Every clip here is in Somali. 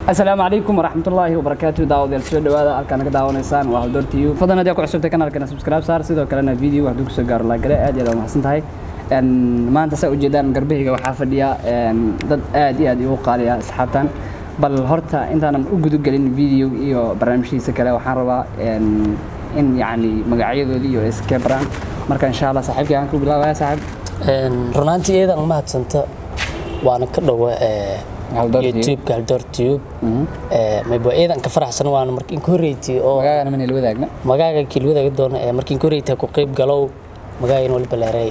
Asalaamu calaykum waraxmatullaahi wabarakaatu. Daawadayaal, soo dhawaada. Halkaan naga daawanaysaan waa Haldoor TV. Fadlan haddii aad ku cusubtay kanaalkana, subscribe saar. Sidoo kalena video hadduu kusoo gaaro, like gale. Aad iyo aad waa mahadsan tahay. Maanta saa ujeedaan garbahayga waxaa fadhiya dad aad iyo aad igu qaali ah, asxaabtan. Bal horta intaanan u gudagelin video iyo barnaamijkiisa kale, waxaan rabaa in yacni magacyadoodii iyo iska baraan. Marka insha Allah saaxiibkii aan ku bilaabaya. Saaxiib. Runaantii iyadan mahadsanta, waana ka dhowa Haldoor Tube. YouTube-ka Haldoor Tube. Mayba iyadan ka faraxsan, waana markii inka horreysay oo Magaagana mana la wadaagna? Magaaga kiil wadaagi doona. Markii inka horreysay ku qayb galow, magaagan waliba leeray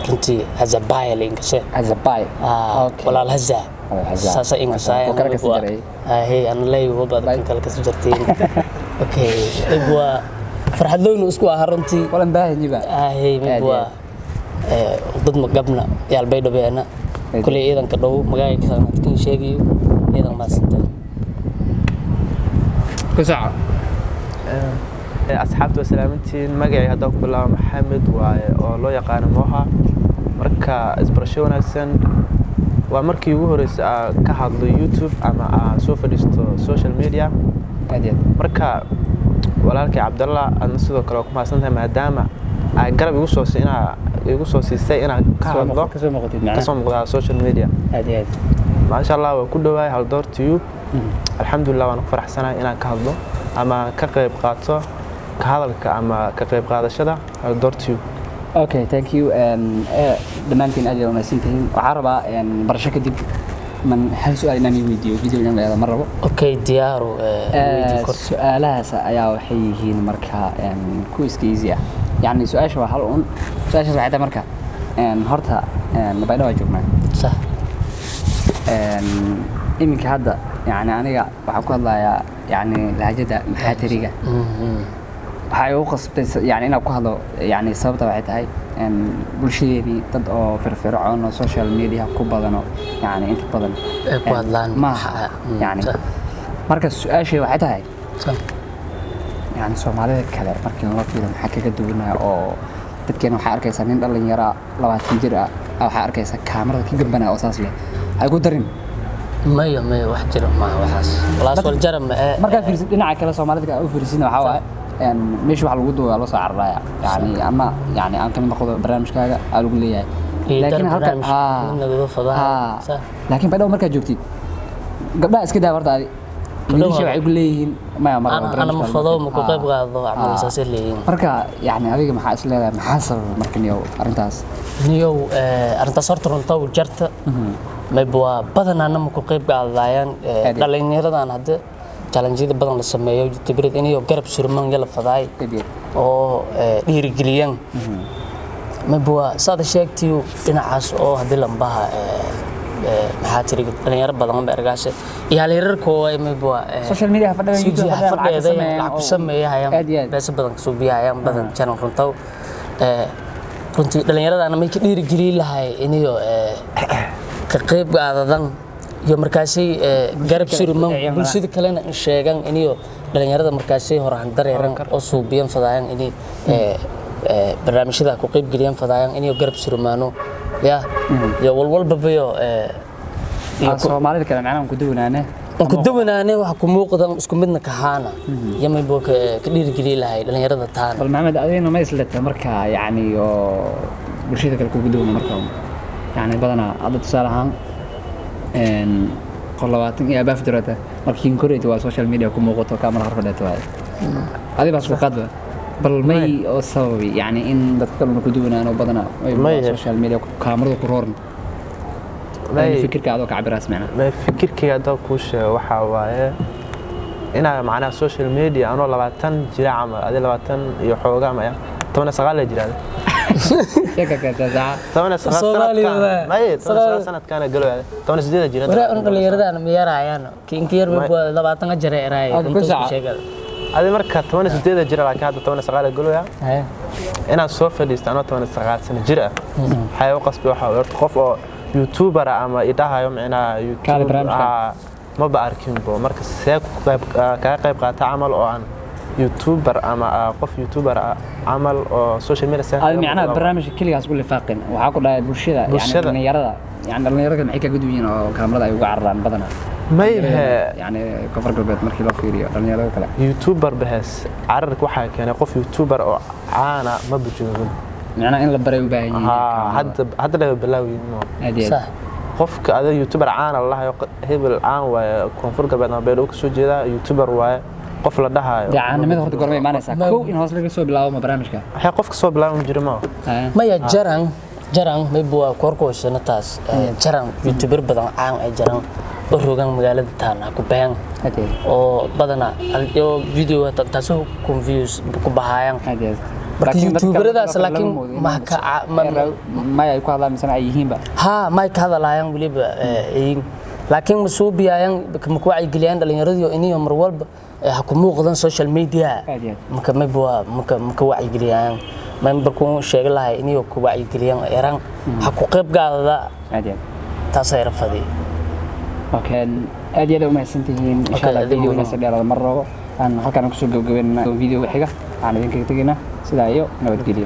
runtii Hazabaya la inkase. Azabay. Walaal Haza. Walaal Haza. Saasa inkasay. Oo kala kasi jaray. Hey, ana lay waba kan kala kasi jartiin. Okay, waa farxadlowna isku ahaa runtii. Walan baahanyiba. Ahey. Aad Mid iyo waa dad ma gabna yaal bay dhabeena. Aad. Kuley ciidanka dhow magaaga kan sheegayo, ciidan maasanta. Ku soco. Asxaabta waa salaamantiin. Magacay haddaan ku bilaabo, Maxamed waaye oo loo yaqaano Moha. Marka isbarasho wanaagsan. Waa markii ugu horreysay aan ka hadlo YouTube ama aan soo fadhiisto social media. Aad iyo aad. Marka walaalkay Cabdalla, adna sidoo kale waa ku mahadsantahay maadaama aad garab igu soo inaa igu soo siisay inaan ka hadlo. Kasoo muuqatid macnaha. Kasoo muuqdaa social media. Aad iyo aad. Maasha Allah, waa ku dhowahay Haldoor Tube. Alxamdulilah, waan ku faraxsanahay inaan ka hadlo ama ka qayb qaato ka hadalka ama ka qayb qaadashada Haldoor Tube. Okay, thank you. Dhammaantiin aad iyo aad wanaagsan tihiin. Waxaan rabaa barasho kadib man hal su-aal inaan ii weydiiyo, video inaan la ma rabo. Okay, diyaaru, weydii kor. Su-aalahaas ayaa waxay yihiin marka ku iska easy ah. Yacni su-aasha waa hal un. Su-aashaas waxay tahay marka horta Baydhabo waa joognaa. Sax. Iminka hadda yani aniga waxaan ku hadlayaa yani lahjada maxaatiriga. Waxaa igu qasbtay yani inaan ku hadlo, yani sababta waxay tahay bulshadeedii dad oo firfircoon oo social media ku badano, yani inta badan ay ku hadlaan. Maaha yani. Marka su-aashay waxay tahay, yani Soomaalida kale markii loo fiiro, maxaa kaga duwanaa oo dadkeena waxaa arkaysaa nin dhalinyara 20 jir ah, waxaa arkaysaa kaamarada ka gambana oo saas leh hay ku darin. Maya, maya, wax jiro maaha waxaas, walaas wal jara ma ee. Markaa fiirsid dhinaca kale Soomaalida kale u fiirsidna, waxaa waaye meesha wax lagu duuba loo soo cararaya, yani ama yani aan kamid noqdo barnaamijkaaga aa lagu leeyahay. Iyo dar Laakiin halka barnaamij mid nagada fadaha. Laakiin Baydhabo markaad joogtid, gabdhaha iska daa horta, adi wiilasha waxay ku leeyihiin maya mar ana ma fado, ma ku qayb qaado camal, saasay leeyihiin. Marka yani adiga maxaa is leedahay, maxaa sababa marka niyow arrintaas? Niyow, arrintaas horta runta u jarta mayba waa badanaana ma ku qayb qaadayaan Aad iyo. dhalinyaradan. Hadda challenge-yada badan la sameeyo jibrid inayo garab surman yala fadaay Aad iyo. oo dhiirigeliyaan. Mayba waa saada sheegtiyo dhinacaas oo haddii lambaha maxaa tiri dhalinyaro badan ba ergaashe iyo halyararkoo mayba waa Social media fadhiga, YouTube CG fadhiga, lacag ka fadheeday sameeyaan lacag ku sameeyahayaan. Aad iyo aad. Beesa badan kasoo biyahayaan badan channel runtaw. Runtii dhallinyaradana may ka dhiirigelin lahay inayo ka qayb qaadadan iyo markaasay garab kale surman isku dayaan. Bulshada kalena in sheegan inayo dhallinyarada markaasay horahan dareeran oo suubiyan fadaayaan inay barnaamijyada ku qayb geliyaan fadaayaan, inayo garab surmaano ya iyo walwalbabayo iyo Soomaalida kale macnaha ku duwanaane. Aan ku duwanaane waxa ku muuqdan isku midna kahaana iyo maybo ka dhiirigelin lahay dhallinyarada taana. Bal Maxamed, adigna ma isleta marka yani oo bulshada kale kugu duwana marka yani badanaa hadda tusaale ahaan qol 20 iyo abaaf jirata markii koreyta waa social media ku muuqato, kaamara hor fadheeto waaye, adi baa isku qaadba. Bal may oo sababi yani in dadka kalena ku duwanaano badanaa ay social media kaamarada ku roorn? Fikirka adoo ka cabiraas macnaha. May, fikirkayga haddaan kuu sheego, waxaa waaye inaa macnaha social media anoo 20 jira camal, adi 20 iyo xoogaa maya, 19 la jiraada. Sheeka kasta saxa. 19 Soomaaliya sanadkaan waa. May, 19 sanadkaana galoya, 18 jira. Waraa un dhallinyaradan ma yarayaan inka yar bay 20 jira eraay. Aad ku runta isku saca. sheegada. Adi marka 18 jira, laakiin hadda 19 galoya. Inaad soo fadhiisto anoo 19 sano jir ah, waxay u qasbi waxaa horta qof oo youtuber ah ama idhahayo micnaha Kaali YouTube barnaamijkan. Maba arkinbo. Marka see ku kaga qayb qaata camal oo aan YouTuber ama qof YouTuber ah camal oo social media saan Aad micnaha barnaamijka keligaas ku lifaaqin, waxaa ku dhahay bulshada, yani Bulshada. dhalinyarada, yani dhalinyarada maxay kaga duwan yihiin oo kaamarada ay uga cararaan badanaa? Mayhe. Yani Koonfur Galbeed markii loo fiiriyo dhalinyarada kale. YouTuber bahes cararka waxaa keenay qof YouTuber oo caana ma bujoogin. Micnaha in la baray u baahan yihiin Haa. kaamarada. Hadda laga bilaawiyin mo. Aad iyo aad. Sax. Qofka ada YouTuber caana la lahayo, hebel caan waaye, Koonfur Galbeed ama Beelo kasoo jeedaa, YouTuber waaye, qof la dhahayo. Dee caanimada horta goorma imaanaysaa? Kow in hoos laga soo bilaabo ma barnaamijka? Waxay qofka soo bilaaban jira ma. Maya, jaran jaran mayba waa korkoosana taas. Jaran YouTuber badan caan ay jaran oo rogan magaalada taana ku bahan Aad iyo aad. oo badana oo video taasoo confuse ku bahayaan. Aad iyo aad. Marka Laakiin dadka YouTuberadaas lama laakiin moodo in ma maya ay ku hadlaan misena ay yihiinba. Haa, may ka hadalaayaan weliba laakiin ma suubiyayaan, ma ku wacyigeliyaan dhalinyaradii iniyo mar walba ha ku muuqdan social media. Aad iyo aad. Marka mayba waa maka wacyigeliyaan, may barkuu sheegi lahay iniyo ku wacyigeliyaan eraan ha ku qayb gaadada. Aad iyo aad. Taas ay rafadii. Okay, aad iyo aad u mahadsantihiin. Insha Okay, Allah adiga video mudan. inaan dheeraada mar rabo aan halkaan kusoo gabagabeynana. Video xiga aan idinkaga tegaynaa sidaa iyo nabadgelyo.